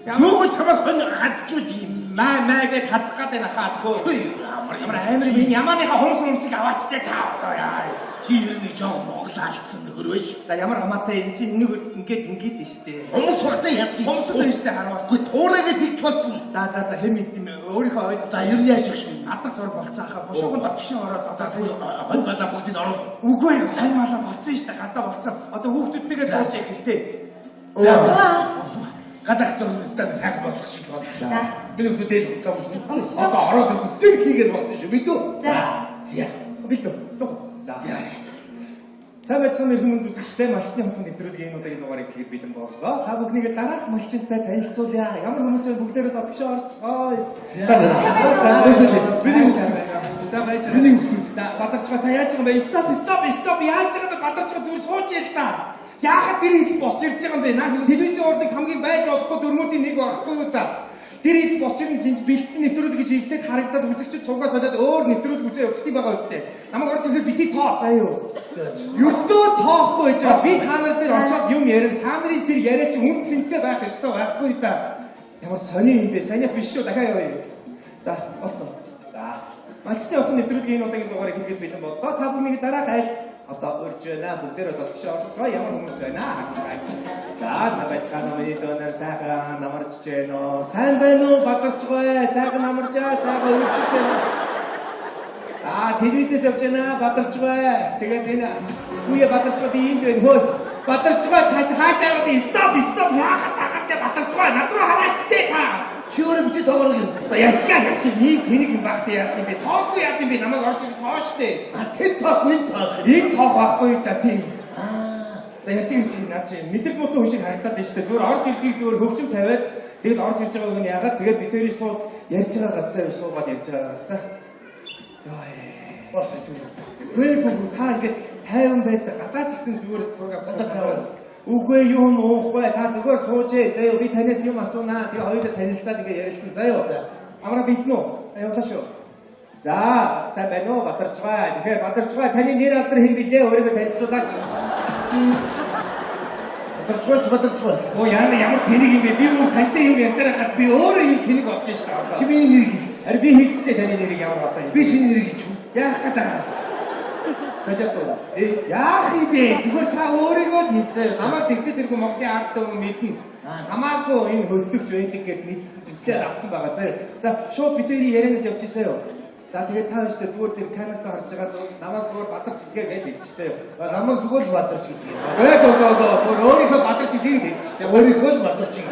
Ямар ч чамайг хонь хадчихвал юм. Маа маа гэж хазах гээд байна хаа тхөө. Ямар Ямар амар юм ямааныхаа хумс хумсыг аваачтай та одоо яа. Чи ер нь жоо Монгол алдсан нөхөр байж. За ямар хамаатай энэ чинь нэг ингээд ингээд нь штэ. Хумс багтаа яддаг. Хумс нь штэ харуус. Үгүй туурайгаа тэгж болтгүй. За за за хэм мэд юм өөрийнхөө ойлголт. За ер нь яаж өгш юм? Адах зураг болцсон хаа. Бушуухан догшин ороод одоо Хонь балаа бүгдийг оруулах. Үгүй хань малаа болцсон штэ гадаа болцсон. Одоо хүүхдүүдтэйгээ сууж эхэлтэй. За. Гадаах зураг стан сайхан болох шиг боллоо. За. Би нөгөө дээл хуцаа болсон. Одоо ороод ирсэн хийгээд болсон шүү мэдүү? За. За. Билүү. За. Сайн байцгаана эрхэм хүнд үзэгчдээ малчны хотын нэвтрүүлгийн энэ удаагийн дугаарыг хэлэх бэлэн боллоо. Та бүхнийг дараах малчинтай танилцуулъя. Ямар хүмүүс вэ бүгдээрээ дотгошоо орцгоё. Миний За байж. Миний хүүхдүүд. За Бадарчгаа та яаж байгаа юм бэ? Stop stop stop яаж байгаа юм бэ? Бадарчгаа зүгээр сууж ял та. Яагаад тэр хэд босч ирж байгаа юм бэ? Наа телевизийн урлаг хамгийн байж болохгүй дөрмүүдийн нэг байхгүй юу та? Тэр хэд босч ирэн жинж бэлдсэн нэвтрүүлэг гэж хэлээд харагдаад үзэгчид суугаа солиод өөр нэвтрүүлэг үзээ явчихсан байгаа үстэй. Намайг орж ирэхээр бити тоо заа юу. Ердөө тоохгүй байж байгаа. Би та нар дээр очиод юм ярив. Та нарын тэр яриа чи үн цэнтэй байх ёстой байхгүй та. Ямар сони юм бэ? Санийх биш шүү. Дахиад явъя. За, болсон. За. Малчны хотын нэвтрүүлгийн энэ удаагийн дугаарыг хэлгээс бэлэн боллоо. Та бүхнийг дараах айл одоо урьж байна. Бүгдээрээ дотгошоо орцгоо. Ямар хүмүүс байна? За, сайн байцгаана уу? Миний донор сайхан намарч байна уу? Сайн байна уу? Бадарчгүй. Сайхан намарчаа, сайхан урьж байна. Аа, телевизээс явж байна. Бадарчгүй. Тэгээд энэ үе Бадарчгүй би энд байна. Хөө. Бадарчгүй та чи хаашаа яваад stop stop яахад тахад Бадарчгүй над руу хараач тээ та. Чи өөрөө бити тоогоор юм. Одоо яшаа яшаа ийм тэнэг юм багтаа яа юм бэ? Тоохгүй яа юм бэ? Намайг орж ирэх тоо штэ. А тэр тоох энэ тоох. Энэ тоох байхгүй юу та тийм. Аа. За яшаа яшаа наа чи мэдрэл мутан хүн шиг харагдаад байна штэ. Зүгээр орж ирдгийг зүгээр хөгжим тавиад тэгэд орж ирж байгааг нь яагаад тэгээд бид хоёрыг сууд ярьж байгаагаасаа суугаад ярьж байгаагаасаа. Йоо. Үгүй үгүй та ингээд тайван байдаг. Гадаа ч гэсэн зүгээр зураг авч Одоо тайван. Үгүй юм уухгүй. Та зүгээр сууж ээ. Заяа би танаас юм асуунаа. Тэгээ хоёулаа танилцаад ингээд ярилцсан. Заяа. Амраа бэлэн үү? Явлаа шүү. За, сайн байна уу? Бадарчгаа. Тэгэхээр Бадарчгаа таны нэр алдар хэн билээ? Өөрийгөө танилцуулаач. Бадарчгүй ч бадарчгүй. Оо яа ямар тэнэг юм бэ? Би бүр тантай юм ярьсаар хахад би өөрөө юм тэнэг болж шээ. Чи миний нэрийг хэлсэн. Харин би хэлчихлээ таны нэрийг ямар болоо юм. Би чиний нэрийг хэлчих. Яах гэдэг юм? Солиод уу? Яах юм бэ? Зүгээр та өөрийгөө л хэлцээ. Намайг тэгтэл тэргүй Монголын ард түмэн мэднэ. Хамаагүй энэ хөдлөгч байдаг гэд мэдсэн зүслээр авсан байгаа заяа. За шууд бид хоёрын ярианаас явчих заяа. За тэгээд та хоёрт зүгээр тэр камер руу харж байгаа зүгээр намайг зүгээр Бадарч гээ гэж хэлчих заяа. Намайг зүгээр л бадарч гэж юм. Гээ гоо гоо гоо зүгээр өөрийнхөө Бадарч гэдгийг хэлчих. Өөрийнхөө л бадарч гэж.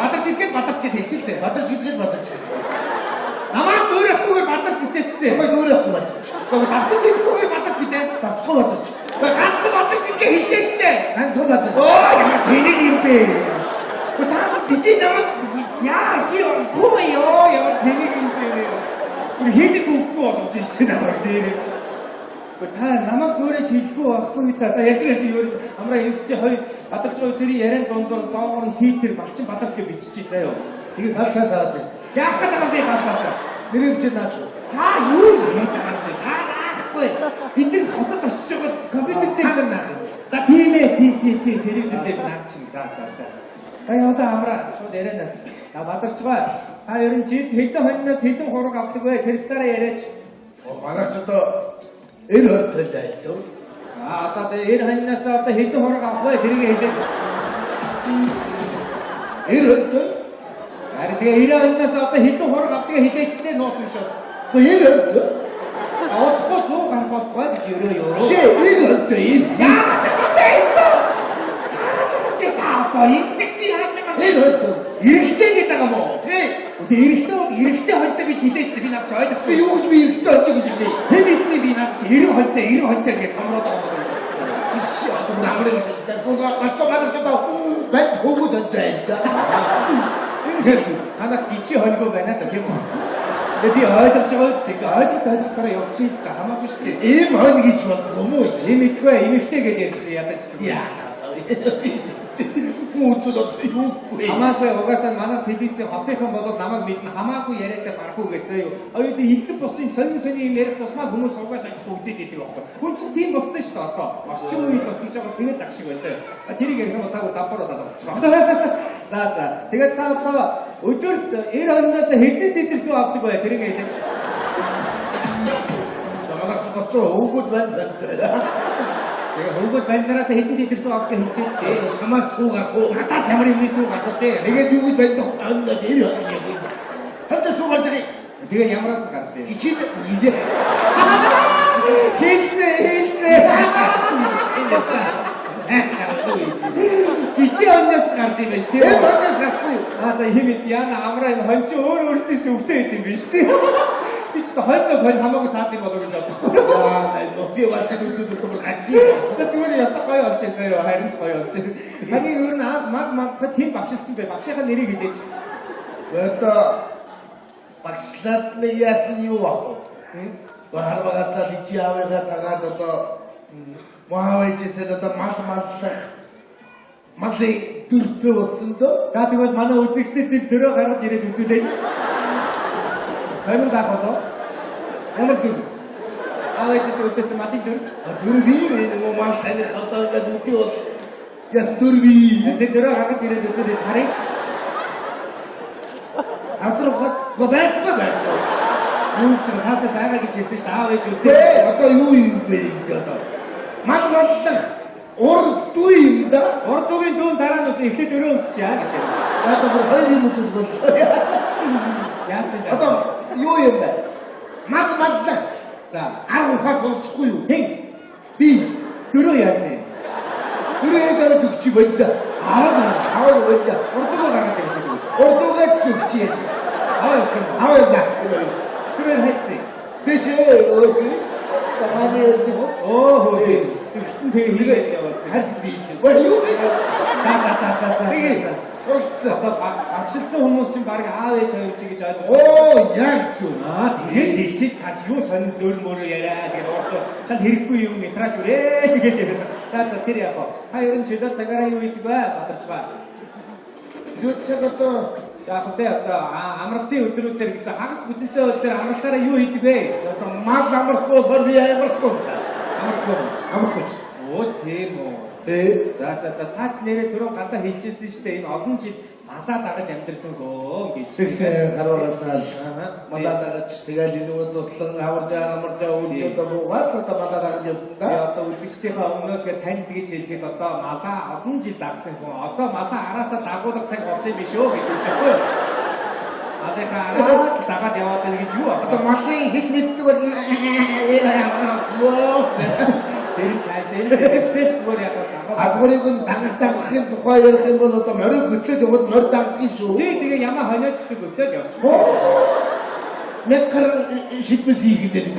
Бадарч гэдгээд Бадарч гэж хэлчих л дээ. Бадарч гэдгээд бадарч гэж. Намайг дөөрөхгүйгээр Бадарч хичээчтэй. Намайг дөөрөхгүй бадарч. Гэхдээ давтаж идэхгүйгээр Бадарч гэдэг. Давтахгүй бадарч. Гэхдээ ганцхан Бадарч гэдгээ хэлчихэж штэ. Ганцхан бадарч. Оо ямар тэнэг юм бэ? Гэхдээ та бидний намайг яа би гүм ёо ямар тэнэг юм бэ? Бүр хийдэг үггүй болгож штэ намайг дээр. Гэхдээ та намайг дөөрэж хэлэхгүй байхгүй та. За яшиг яшиг юу амраа юм чи хоёр Бадарч хоёр тэрийн яриан дундуур доогоор нь титр малчин Бадарч гэж биччихье заяа. Тэгээд талшаа саад байна. Яах гэдэг юм бэ талшаасаа? Нэрийг бичээд наач. Та юу яриад байгаа юм бэ? Та наахгүй. Бид нар хотод очиж байгаа компьютер дээр Та наах юм. За тийм ээ, тийм тийм тийм телевизэн дээр наач юм. За за за. Та явлаа амраа шууд ярианаас. Та Бадарчгаа. Та ер нь жил хэдэн хоньноос хэдэн хураг авдаг вэ? Тэр талаараа яриач. Манайч одоо 90 хоньтой л айлтав. Аа одоо тэгээ 90 хоньноос одоо хэдэн хураг авах вэ? Тэрийг хэлээч. 90 хоньтой. Харин тэгээ 90 хоньноос одоо хэдэн хураг авдгийг хэлээчлээ нууц юм шүү. Гэхдээ 90 хоньтой. Удахгүй 100 гарах болтугай гэж өрөө ёо. Биш ээ 90 хоньтой 90. Яагаад вэ? Та одоо ингэдэг чи яаж байгаа юм? 90 хоньтой. Эрэгтэй гэдэг байгаа юм уу? Тий. Тэгээ эрэгтэй бол эрэгтэй хоньтой гэж хэлээ шүү дээ. Би над чи ойлгохгүй. Би юу гэж би эрэгтэй хоньтой гэж хэлээ. Хэн мэднэ би над чи 90 хоньтой 90 хоньтой гэж томроод байгаа юм. Биш одоо намрыг хэлээ. Гоо ганцхан гадар ч одоо банд хөвгүүд хоньтой айл да. Тэгэхээр танах гичи хоньгоо байна да тийм үү? Тэгээ би ойлгож байгаа үст ингээ ойлголт ойлгохороо явчих. За хамаагүй шүү дээ. Ийм хонь гэж болдог юм уу? Ийм итгэв эмэгтэй гэж ярьж ядаж зүгээр. Яа. Хүн үзвэл одоо юу вэ? Хамаагүй угаасаа манай телевизийн хотынхан болоод намайг мэднэ. Хамаагүй яриатай барахгүй гэж заяа. Оюу хэдэн бусын сонин сонин юм ярих тусмаа хүмүүс угаасаа ажилтаа үзээд идэг байхгүй. Хүн чинь тийм болсон шүү дээ одоо. Орчин үед болсон ч байгаа тэгээд ах шиг байна заяа. Тэрийг ярих юм бол та давбар болоод болчих. За за. Тэгээд та одоо өдөрт 90 хонноос хэдэн литр сүү авдаг бай тэрийг хэлээч. Намайг гоцоо өвгөд байна. Тэгээ хөвгүүд бандараас хэдэн литр сүү авдаг хэлчихэж тээ. Чамаас сүү гарах уу? Надаас ямар юмны сүү гарах вэ? Тэгээд юу гэж банд хонноос 90 хоног. Хонноос сүү гарч байгаа. Тэгээ ямараас гардаг вэ? Хичээл нилээ. Хэлцээ, хэлцээ. Хичээл хонноос гардаг юм байна шүү дээ. Тэгээ хонноос гарахгүй юу? Аа за ийм ээ яна амраа энэ хон чи өөр өөрсдөөс өвдөө идэм биш үү? Би ч хойно хойно хамаагүй саад юм болов гэж бодохгүй. Аа би вацсан үзүүлэх юм гачи. За зүгээр ясаа гоё болж байна заяа харин ч гоё болж байна. Таны ер нь анх маг магдахад хэн багшилсан бэ? Багшийнхаа нэрийг хэлээч. Одоо багшлаад нэг яасан юу вэ? Харвагасаа личи аавыгаа дагаад одоо маавэжээсээ одоо мал маллах малын дөртөө болсон доо. За тэгвэл манай үзэгчдэд тэр дөрөө гаргаж ирээд үзүүлээч. Сонин даах болов. Ямар дөрв? Аавэжээс үүдээс малын дөрв. Дөрв юм нөгөө мал таних одоо ингээд үгүй бол яг дөрв юм. Тэр дөрөө гаргаж ирээд үзүүлээч харъя. Авдрахад байхгүй байхгүй. Юу ч хаасаа байгаа гэж хэлсэн шүү дээ. Аав ээж үлдээ. Тэ одоо юу юм бэ гэж одоо. Мал маллах урд дүү юм да. Урд дүүгийн дүүн дараа нь үзээ эхлээд өрөө үзчихье гэж байна. Одоо бүр хоёр юм үзэл боллоо. Яасан бэ? Одоо юу юм бэ? Мал маллах за арга ухаан суралцахгүй юу? Хэн? Би дөрөө яасан юм? Дөрөө яг аваад өгч боллоо. Аав Аав боллоо. Урд дүүгээ гаргаад ирсэн юм. Урд дүүгээ ч өгч яасан. Аав өгч юм. Аав да. Тэр хайцсан. Би ч өө Таманы өрдөх. Оо хөө. Тэгтэн тэгээ хийгээд явуулсан. Харс би. Гоо юу бэ? За за за за. Тэгээ суралцсан. Одоо багшилсан хүмүүс чинь баг аав ээж хоёр чи гэж ойлгоо. Оо яг зөв. Аа тэгээд хэлчихэж та чи юу сонин дөр мөрөө яриа тэгээд урд шал хэрэггүй юм метраж үрээ гэж яриа. За за тэр яг уу. Та ер нь чөлөө цагаараа юу хийдэг вэ? Бадарч ба. Чөлөө цаг одоо За яг тэ одоо амралтын өдрүүдээр гэсэн хагас бүтэнсээ өдөр амралтаараа юу хийдэг вэ? Одоо мал амрахгүй болохоор би амрахгүй. Амрахгүй. Амрахгүй. Оо тийм үү. Тэ. За за за та ч нэрээ түрүү гадаа хэлжсэн шүү дээ. Энэ олон жил малаа дагаж амьдэрсэн гөө гэж. Тэгсэн харвагаасаа малаа дагаж тэгэл энэ нөгөө туслан хаварж амарж үрж одоо буугаад одоо малаа дагаж явсан да. Би одоо үзэгчдийнхээ өмнөөс гэ танд гэж хэлэхэд одоо малаа олон жил дагсан хүн одоо малаа араасаа дагуулах цаг болсон юм биш үү гэж хэлж байгаа юу? Малынхаа араас дагаад яваад байна гэж юу? Одоо малын хэл мэддэг бол Тэр цаашаа тэр зүгээр яг дагав. Агуурыг нь дагах дагахын тухай ярих юм бол одоо морийг хөтлөөд явбал морь дагдаг шүү. Тий тэгээ ямаа хониоч гэсэн хөтлөөд явчих. Нэг гар шидмэл хийх гэдэг.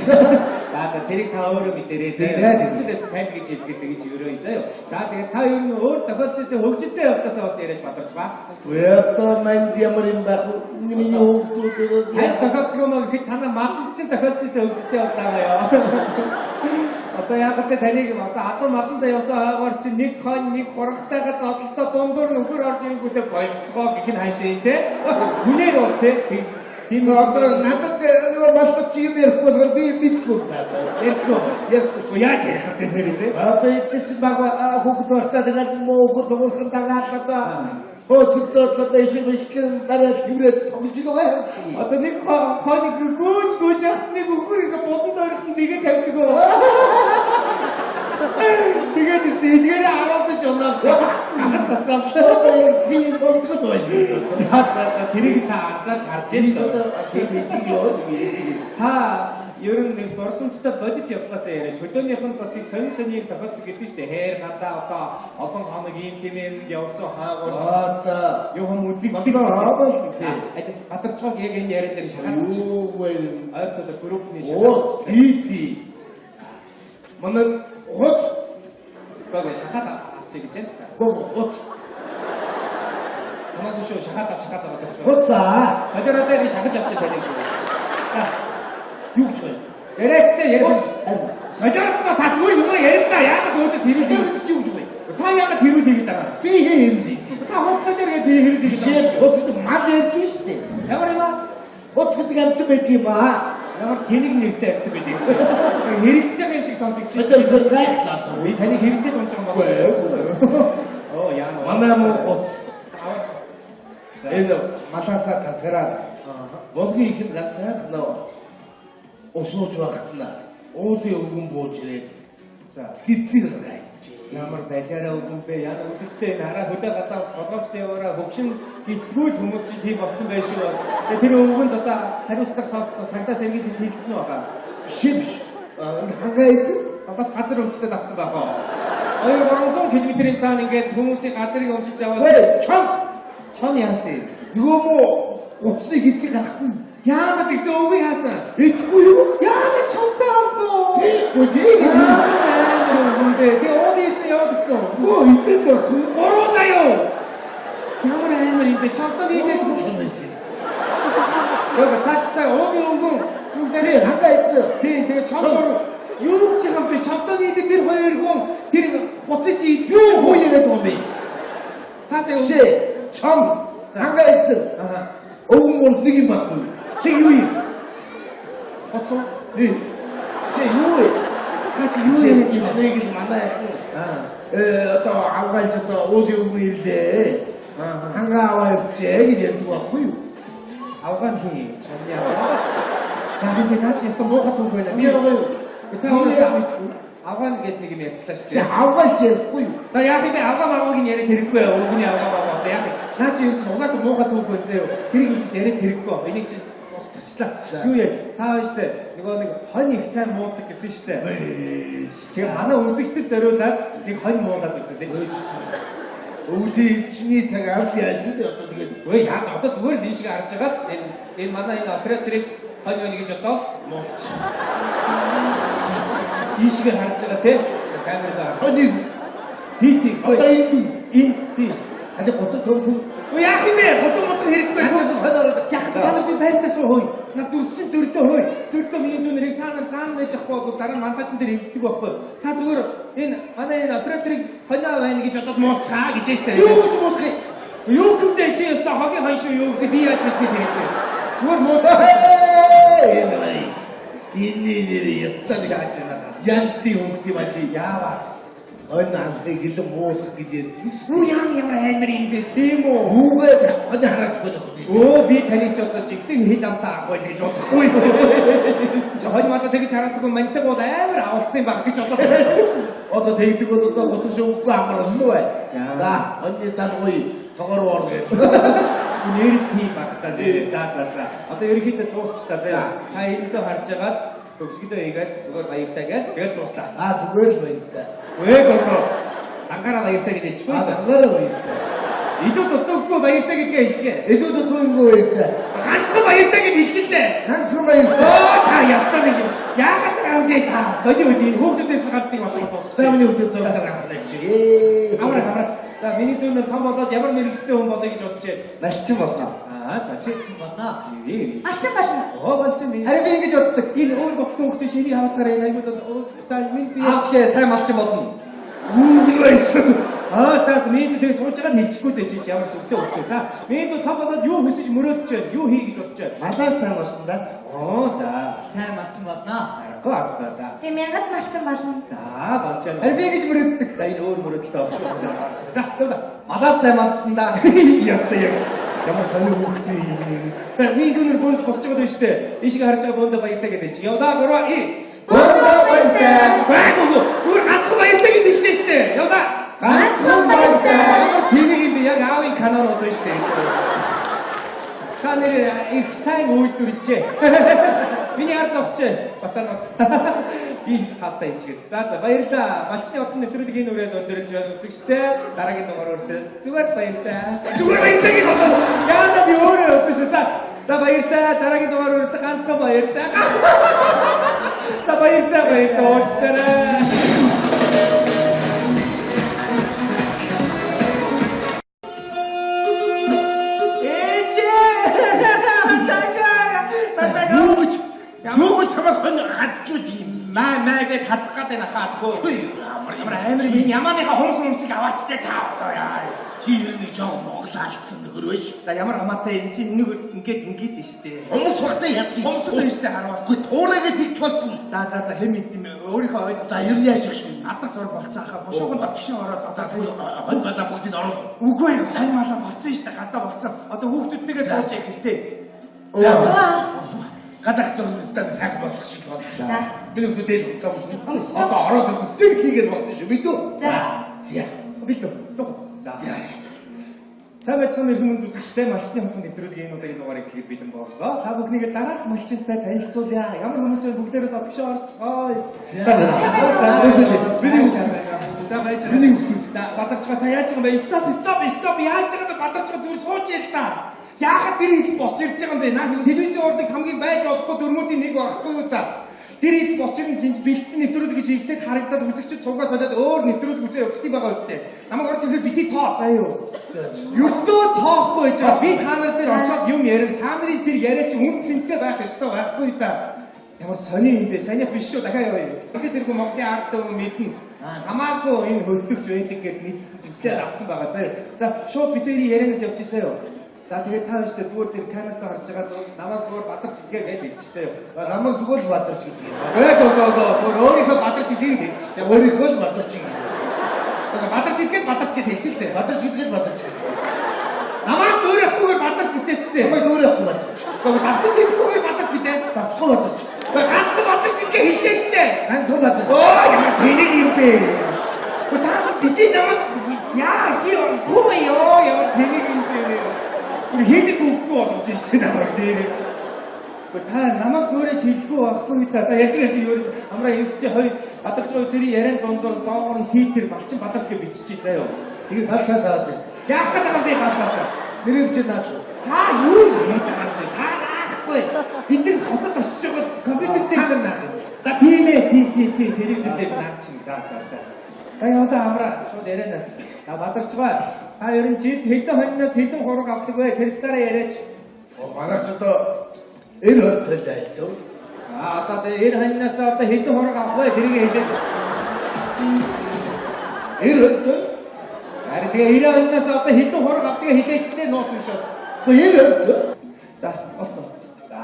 За за тэрийг та өөрөө мэдэрээ заяа. Хичээлээс танд гэж хэлдэг гэж өрөө заяа. За тэгээ та ер нь өөр тохиолж ирсэн хөгжилтэй явдлаасаа бас яриач бадарч ба. Одоо манд ямар юм байх вэ? Миний хөгжүүд танд тохиолдох юм уу гэхэд танаа мадан чинь тохиолж ирсэн хөгжилтэй явдлаа ёо. Одоо яг тэ таныг одоо адуу мадандаа явсан хойгоор чинь нэг хон нэг хурагтайгаа зодолдоо дундуур нөхөр орж ирэнгүүтээ болцгоо гэх нь хаашаа те. Хүнээр бол те. Тийм одоо надад нөгөө малч юм ярихгүй болохоор би мэдгүй та. Ярихгүй. Ярихгүй. Яаж ярих вэ тэр те? Одоо эдгээр чинь баг хүүхэд байхдаа тэгэл муу хөр дуурсан дагаад одоо хөөцөлдөөд одоо ишиг бишгэн бариад хэврээд тоглож байгаа. Одоо нэг хоног гүйж гүйж яхад нэг өхөр ингээ буланд ойрхон нэгэ тавьдаг. Тэгээд эдгээрээ харуулж унаа. Гахад цацаал. Одоо яг тийм болдгоо байна. Тэрийг та анзаарч харж байна. Та ер нь нэг дурсамжтай бодит явдлаасаа яриач. Хөдөөнийх нь бас их сонин сонин тохиолдол гэдэг шүү дээ. Хайр хадаа одоо олон хоног ийм тийм юм явсан хаагуур. Одоо юм хүм үзэг одоо гадарчгааг яг энэ яриа дээр шахаад юу вэ? Ойртол группний шахаад. Оо тий. Манай гот Гоо шахаад авчиг гэж юм ч та. Гоо гот. Хамаагүй шүү шахаад ав шахаад аваад байна. Гоцаа. Солиороо дээр би шахаж авчиж таныг. Юу гэж байна? Яриачтай яриа. Солиороо та зүгээр юм яриа. Яагаад өөдөөс хэрэг чи юу гэж байна? Та яагаад хэрүүл хийгээд байгаа? Би хэрүүл хийсэн. Та хуцсан дээр гээд хэрүүл хийгээд байгаа. Жишээ хот мал ярьж шүү дээ. Ямар юм аа? Хот гэдэг амьтан байдаг юм аа. Ямар тэнэг нэртэй амьтан байдаг юм чи. Хэрэлдэж байгаа юм шиг сонсогдож байна. Одоо гайхлаа. Би таныг хэрэлдээд унж байгаа юм байна. Оо яа. Манай муу гоц. Энэ малаасаа тасгараад Булгийн ихэнд ганцхан нөө усууж багтна. Уулын өвгөн бууж ирээд за гизэр гайж. Ямар балиараа өвгөн бэ? Яг үзэстэй энэ хараа хөдөө гадаас болгоомжтой яваараа хөгшин гитгүүл хүмүүс чинь тийм болсон байх шүү бас. Тэгээ тэр өвгөнд одоо хариуцлага тооцсон цагдаас эргэлт хийгдсэн үү баха? Биш биш. Хангаа эзэн бас газар өмчтөд авсан байх уу? 2-300 км-ийн цаана ингээд хүмүүсийн газрыг өмчиж аваад Ой, чон чон яасан юм? Нөгөө муу утсыг эзэг гаргахгүй. Яагаад гэсэн өвгөн яасан? Идэхгүй юу? Яагаад чонтой авдуу? Тийхгүй тийм. Тэгээ уулын эзэн яваад гэсэн үү? Өө идэв байхгүй. Гуруулаа юу? Ямар амар юм бэ? Чонтой нийлээд чон байсан. Яг таацтай уугийн өвгөн юу Тэр хангаа эзэн. Тийм тэгээ чонтоор юу гэж юм бэ? Чонтой нийлээд тэр хоёр хүн тэр буцаж чи Юу хуу яриад байгаа юм бэ? Таасаа Чи чон хангаа эзэн. Аа. Өвгөн гурав нэг юм байхгүй. Чи юу юм? Хоцсон. Тий. Чи юу вэ? Та чи юу яриад Чи байна? нэг л манай их Аа. одоо авгаалж одоо уулын өвгөн ирлээ. Аа. Хангаа аваа явчихэ гэж ярьдаг байхгүй юу? Авгаан хий. Чонны авгаа. Яг ингэ наа чи ястаа муухай түүх байна. Би байгаа юу? Би та хоёроос авгаан гэдэг нэг юм ярьчлаа шүү Чи дээ. авгаалж ярихгүй юу? За яах юм бэ? Авгаа маргааг нь яриад хэрэггүй яа. Өвгөний авгаа маргаа одоо яах юм? Наа чи юу угаасаа муухай түүх байна зөө. Тэрийг үлдээс яриад хэрэггүй баг. Энийг чи устгачлаа. Юу яа? Та хоёр штэ нөгөө нэг хонь их сайн муудаг гэсэн штэ. Тэгээ манай үзэгчдэд зориулаад нэг хонь муудаад үзсэн тийм. Өвлийн ичний цаг авч яаж вэ? Одоо тэгээд Өө яа одоо зүгээр л ийшээ харж байгаа л энэ энэ манай энэ операторыг хонь байна гэж одоо муулч. Ийшээ харж байгаа тийм камер дээр. хонь Тий тий. одоо энэ энэ тий. хали готор төв төв Өө яах юм бэ? Гутан мутан хэрэггүй. хонь ороод Яг та нар би байртаа суу хөөе. Над дүрс чинь зөрлөө хөөе. Зөрлөө миний дүү нарыг та нар цаана байж ахгүй бол дараа нь мантаачин дээр хөвддөг байхгүй. Та зүгээр энэ манай энэ операторыг хоньоо байна гэж бодоод муулцгаа гэж штэ. юу гэж бодох юм? Юу гэмдэ чи ёстой хогийн хонь шүү юу гэдэг би яаж мэдэх тэр чи. Зүгээр муулцгаа. Энэ мань. Энэ нэр ястаа нэг Яаж байна? янзын хүмүүс юм ачи. Яава. Хонь алхыг гэлэн муулах гэж ярьдаг шүү. Юу яа ямар амар юм бэ тийм үү? Хүүгээд хонь хараахгүй байхгүй. Өө би таныг чи одоо жигтэй хэл амтаа авах гэж бодохгүй. Чи хонь мата тэгж хараадаггүй мантаг бол амар авалцсан баг гэж бодлоо. Одоо тэгдэг бол одоо готор шүүхгүй амар болно бай. Яа. За хоньны далгуй цогоор ор гэж. Нэр тий багтаа нэр за за за. Одоо ерөнхийдөө дуусчлаа заяа. Та энэ дөө харж байгаад төгсгөлөө хийгээд зүгээр баяртай гэж тэгээд дууслаа. Аа зүгээр л баяртай. Өө гоо. Ангараа баяртай гэж хэлчихгүй. Аа ангараа баяртай. Илүү дутуугүй баяртай гэдгээ хэлчихэ. Илүү дутуугүй баяртай. Ганцхан баяртай гэж хэлчихлээ. Ганцхан баяртай. Оо та ястаа нэг юм. Яагаад аавнэ та? Боди үгүй энэ хүүхдүүдээс нь ганц нэг бас дуусчихлаа. За миний хүүхдүүд зураг гаргах шиг. Ээ. Авраг авраг. За миний дүү нар том болоод ямар мэргэжтэй хүн болъё гэж бодож байна. Малчин болно. Аа за чи Болно. Ээ. Малчин болно. Оо малчин би. Харин би ингэж боддог. Энэ өөр богдон хүүхдийн ширийг авахаар энэ айгуу бол та минь би Аавшгэ сайн малчин болно. Үүг байсан. Аа за миний дүү тэгээ сууж байгаа нь хэлчихгүй дээ чи ямар сүртэй хүүхдээ. За миний дүү том болоод юу хүсэж мөрөөдөж байна? Юу хий гэж бодож байна? Малаа сайн болсон да. Оо за. Сайн малчин болно. Аргагүй аргагүй за. Би мянгад малчин болно. За болж байна. Харин би ингэж мөрөөддөг. За энэ өөр мөрөөдөлтэй байгаа шүү. За за. Малаа сайн мандсан да. Ястай яг ямар сони хүүхдээ юм. За миний дүү нар бөнд босч байгаа даа шүү дээ. Ийшээ харж байгаа бөөндөө баяртай гэж хэлчих. Явдаа 3 2 Бөөндөө баяртай. Байгуу. Зүгээр ганцхан баяртай гэж хэллээ шүү дээ. Явдаа. Ганцхан баяртай. Ямар тэнэг юм бэ? Яг аавын канон одоо шүү дээ. Та нэр их сайн үйлдвэрлэжээ. Миний ард зогсжээ. Бацаанууд. Би хатаа ичгээс. За за баярлалаа. Малчны отон нэвтрүүлэг энэ үрээд өндөрлөж байна үзэгчтэй. Дараагийн дугаар хүртэл зүгээр баярлалаа. Зүгээр баярлалаа гэж бодлоо. Яана би өөрөө өдөөс за. За баярлалаа. Дараагийн дугаар хүртэл ганцхан баярлалаа. За баярлалаа баярлалаа. Уучлаарай. Юу гэж юу гэж чамайг хонь хадчихвал юм. Маа маа гэж хацах гараад байна хаа хөө. Ямар амар энэ ямааныхаа хумс хумсыг аваачтай та одоо яа. Чи ер нь жоо Монгол алдсан нөхөр байж. За ямар хамаатай энэ чинь нэг ингээд ингээд нь штэ. Хумс багтай яддаг. Хумс л штэ харвас. Үгүй туурайгаа тэгж болтон. За за за хэм мэд юм өөрийнхөө ойл. За ер нь яаж их шиг. Адаг зураг болцсон хаа. Бушуухан дотгошоо ороод одоо Хонь гадаа бүгдийг оруулах. Үгүй хань малаа болцсон штэ гадаа болцсон. Одоо хүүхдүүдтэйгээ сууж эхэлтэй. За. Гадаах зураг стан сайхан болох шиг болно. За. Миний хүүхдүүд дээл хуцаа болсон. Одоо ороод ирсэн сэр хийгээд болсон шүү мэдүү. За. За. Билүү. За. Сайн байцгаана эрхэм хүнд үзэгчдээ малчны хотын нэвтрүүлгийн энэ удаагийн дугаарыг хэлэхэд бэлэн боллоо. Та бүхнийг дараах малчинтай танилцуулъя. Ямар хүмүүс вэ бүгдээрээ дотгошоо орцгоё. За. Миний хүүхдүүд. За байж. Миний хүүхдүүд. За Бадарчгаа та яаж байгаа юм бэ? Stop stop stop яаж байгаа юм бэ? Бадарчгаа зүгээр сууж ил та. Яагаад тэр хэд босч ирж байгаа юм бэ? Наа телевизийн урлаг хамгийн байж болохгүй дөрмүүдийн нэг байхгүй юу та? Тэр хэд босч ирэн жинж бэлдсэн нэвтрүүлэг гэж хэлээд харагдаад үзэгчид суугаа солиод өөр нэвтрүүлэг үзээ явчихсан байгаа үстэй. Намайг орж ирэхэд бити тоо заа юу. Ердөө тоохгүй байж байгаа. Би та нар дээр очиод юм ярив. Та нарын тэр яриа чи үн цэнтэй байх ёстой байхгүй та. Ямар сони юм бэ? Санийх биш шүү. Дахиад явъя. Тэгэхэд тэргүй Монголын ард түмэн мэднэ. Хамаагүй энэ хөдлөгч байдаг гэд мэдсэн зүслээр авсан байгаа заа. За шууд бид хоёрын ярианаас явчих заа юу. За тэгээд та хоёрт зүгээр тэр камер руу харж байгаа зүгээр намайг зүгээр Бадарч гэдгээ гэж хэлчих заа юу. Намайг зүгээр л Бадарч гэдэг юм. Гээ гоо гоо зүгээр өөрийнхөө Бадарч гэдгийг хэлчих. Өөрийнхөө л Бадарч гэдэг. Бадарч гэдгээд Бадарч гэж хэлчих л дээ. Бадарч гэдгээд Бадарч гэдэг. Намайг дөөрөхгүйгээр Бадарч гэжээч дээ. Намайг дөөрөхгүй Бадарч. Гэхдээ давтаж идэхгүйгээр Бадарч гэдэг. Давтахгүй Бадарч. Гэхдээ ганцхан Бадарч гэдгээ хэлжээч дээ. Ганцхан Бадарч. Оо ямар тэнэг юм бэ? Гэхдээ та бидний намайг яа би хүү ёо ямар тэнэг юм бэ? Бүр хийдэг үггүй болгож штэ намайг дээр. Гэхдээ та намайг дөөрэж хэлэхгүй байхгүй та. За яшиг яшиг юу амраа ингэчи хоёр Бадарч хоёр тэрийн яриан дундуур доогоор нь титер балчин Бадарч гэж биччихье заа юу. Тэгээд талшаа саад байна. Яах гээд байгаа юм бэ талшаасаа? Нэрийг чи наач. Та юу хийж байгаа юм бэ? Та наахгүй. Бид нар хотод очиж байгаа компьютер дээр наах юм. За тийм ээ тий тий тий телевизэн дээр наач чинь. За за за. За явуулаа амраа шууд ярианаас. За Бадарчгаа та ер нь жид хэдэн хоньноос хэдэн хураг авдаг вэ? Тэр талаараа яриач. Манайч одоо 90 хоньтой л айлдав. Аа одоо тэгээ 90 хоньноос одоо хэдэн хураг авах вэ? Тэрийг хэлээч. 90 хоньтой. Харин тэгээ 90 хоньноос одоо хэдэн хураг авдгийг хэлээчлээ нууц биш үү? Гэхдээ 90 хоньтой. За болсон. За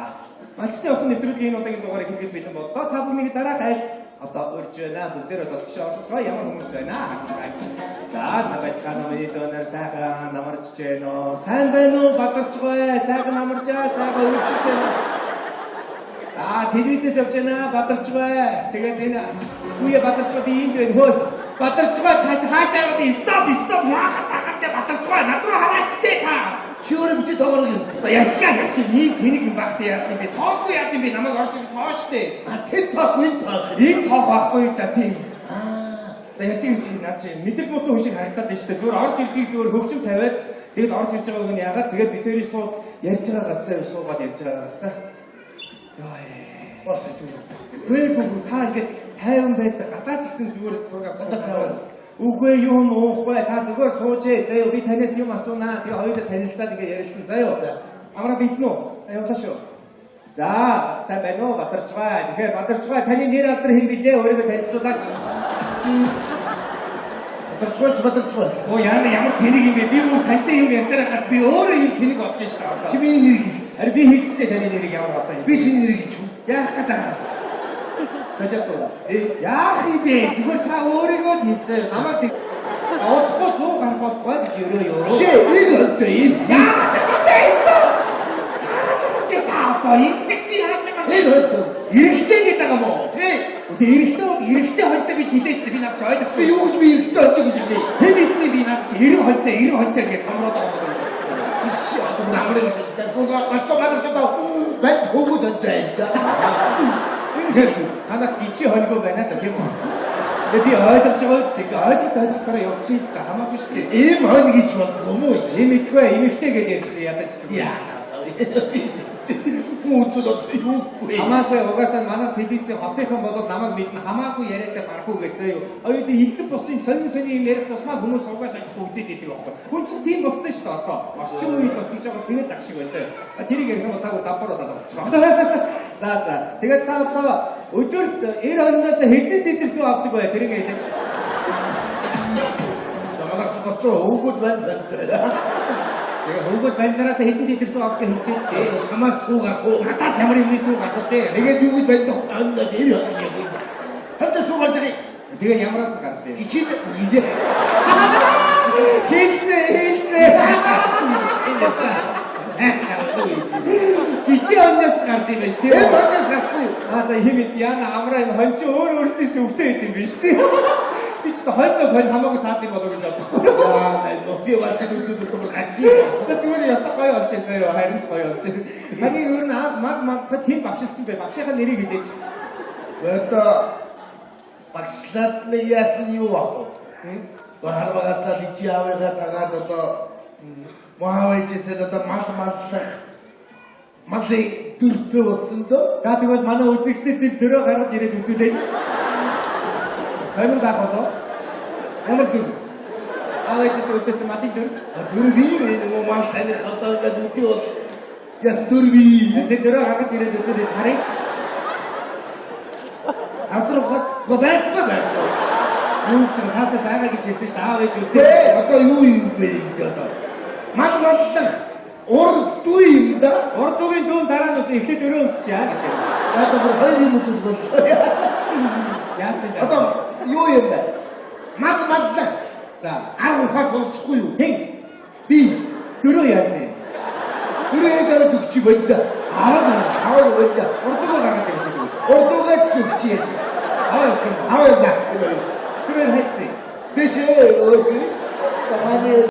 малчны хотын нэвтрүүлгийн энэ удаагийн дугаарыг хэлэхэд бэлэн боллоо. Та бүхнийг дараах айл одоо урьж байна. Бүгдээрээ дотгошоо орцгоо. Ямар хүмүүс байна? За сайн байцгаана миний донор сайхан намарч байна уу? Сайн байна уу Бадарчгүй? Сайхан намарчаа, сайхан үржиж байна. Аа телевизээс явж байна Бадарчгүй. Тэгээд энэ үе Бадарчгүй би энд байна. Хөө Бадарчгүй та чи хаашаа яваад stop stop яахад тахад Бадарчгүй над руу хараач тээ та. Чи өөрөө бити тоогоор юм. Яшаа яшаа ийм тэнэг юм багт яа юм бэ? Тоохгүй яа юм бэ? Намайг орж ирэх тоо штэ. А тэр тоох энэ тоох. Энэ тоох байхгүй юу та тийм. Аа. За яшаа яшаа наа чи мэдрэл муутай хүн шиг харагдаад байна штэ. Зүгээр орж ирдгийг зүгээр хөгжим тавиад тэгэд орж ирж байгааг нь яагаад тэгээд бид хоёрын сууд ярьж байгаагаасаа суугаад ярьж байгаагаасаа. Йоо. Болсон. Үгүй үгүй та ингээд тайван байдаг. Гадаа ч гэсэн зүгээр зураг авч Одоо тайван. Үгүй юм уухгүй та зүгээр сууж ээ. Заяа би танаас юм асуунаа. Тэгээ хоёулаа танилцаад ингээд ярилцсан. Заяа. Амраа бэлэн үү? Явлаа шүү. За, сайн байна уу Бадарчгаа. Тэгэхээр Бадарчгаа таны нэр алдар хэн билээ? Өөрийгөө танилцуулаач. Бадарчгүй ч Бадарчгүй. Оо яа ямар тэнэг юм бэ? Би бүр тантай юм ярьсаар хахад би өөрөө юм тэнэг болж шээ. Чи миний нэрийг хэлсэн. Харин би хэлчихлээ таны нэрийг ямар одоо юм. Би чиний нэрийг хэлчих. Яах гээд байгаа юм? Солиод уу? Яах юм бэ? Зүгээр та өөрийгөө л хэлцээ. Намайг тэг. Удахгүй 100 гарах болтугай гэж өрөө ёо. Чи энэ хоньтой энэ. Яах вэ? Та одоо ингэдэг чи яаж байгаа юм? Энэ хоньтой. Эрэгтэй гэдэг байгаа юм уу? Тий. Тэгээ эрэгтэй бол эрэгтэй хоньтой гэж хэлээ шүү дээ. Би над чи ойлгохгүй. Би юу гэж би эрэгтэй хоньтой гэж хэлээ. Хэн мэднэ би над чи 90 хоньтой 90 хоньтой гэж хамраад байгаа юм. Иш одоо намрыг хэлдэг. Гоо ганцхан гадар одоо банд хөвгүүд хоньтой айл да. Энэ танах гिचи хоньгоо байна да тийм үү? Тэгээ би ойлгож байгаа үст ингээ ойлголт ойлгохоор явчих за хамаагүй шүү дээ. Ийм хонь гэж болдгоо юм уу? Ийм итгэв эмэгтэй гэж ярьж ядаж зүгээр. Яа. Хүн үзэл одоо юугүй. Хамаагүй угаасаа манай телевизийн хотынхан болоод намайг мэднэ хамаагүй яриатай барахгүй гэж заяа. Оюу тий хэдэн бусын сонин сонин юм ярих тусмаа хүмүүс угаасаа ажилгүй үзээд идэг байхгүй. Хүн чинь тийм болсон шүү дээ одоо. Орчин үед бас нэг жоохон тэрэг ах шиг байна заяа. Тэрийг ярих юм бол та давбар болоод болчихоо. За за. Тэгээд та одоо өдөрт 90 20-оос хэдэн литр сүү авдаг бай тэрийг хэлээч. Манай хотоо хөвгүүд байна. Тэгээ хөвгүүд бандараас хэдэн литр сүү авдаг хэлчихэж тий. Чамаас сүү гарах уу? Надаас ямар юмны сүү гарах вэ? Тэгээд юу гэж байна? Хоньд 90 20. Хоньд сүү гарч байгаа. Тэгээд ямараас гарах вэ? Хичээл хийлээ. Хэлцээ, хэлцээ. Сайн гарахгүй. Хичээ хоньноос гард юм байна шүү Тэр дээ. хоньноос гарахгүй. Аа за хэм мэд яна амраа энэ хон чи өөр өөрснөөс өвдөө байт юм биш үү? Би ч хоньно хонь хамаагүй саад юм болоо гэж бодохгүй. Аа, нөхөө бацсан үзүүлэх юм гачи. За зүгээр ясаа гоё болж байна заяа харин ч гоё болж байна. Таны ер нь анх маг магдахад хэн багшилсан бэ? Багшийнхаа нэрийг хэлээч. Одоо багшлаад нэг яасан юу аа? Харвагасаа личи аавыгаа дагаад одоо маавэжсэн одоо мал маллах малын дөртөө болсон доо. За тэгвэл манай үзэгчдэд нэг дөрөө гаргаж ирээд үзүүлээч. Сонир байх болоо. Ямар дөрв? Аавэжээс үлдээсэн малын дөрв. Дөрв юм нөгөө мал таних одоо ингээд үгүй бол яг дөрв юм. Тэр дөрөө гаргаж ирээд үзүүлээч харъя. Авдрах го байхгүй байхгүй. Юу ч хаасаа байгаа гэж хэлсэн шүү дээ. Аав ээж үлдээ. Тэ одоо юу юм бэ гэж одоо. Мал маллах ур дүү юм да. Урд үгийн дүүн дараа нь үзээ эхлээд өрөө үзчихье гэж. Одоо бүр хоёр юм үзэл боллоо. Яасан бэ? Одоо юу юм бэ? Мал маллах За. арга ухаан суралцахгүй юу? Хэн? Би Дөрөө яасан юм? дөрөө аваад өгч боллоо. Аваад байна. Аваад боллоо. Урд үгөө гаргаад ирсэн юм. Урд үгээ ч өгч яасан. Аваа явчих юм. Аваад да. Тэр хайцсан. Би ч өө. Таманы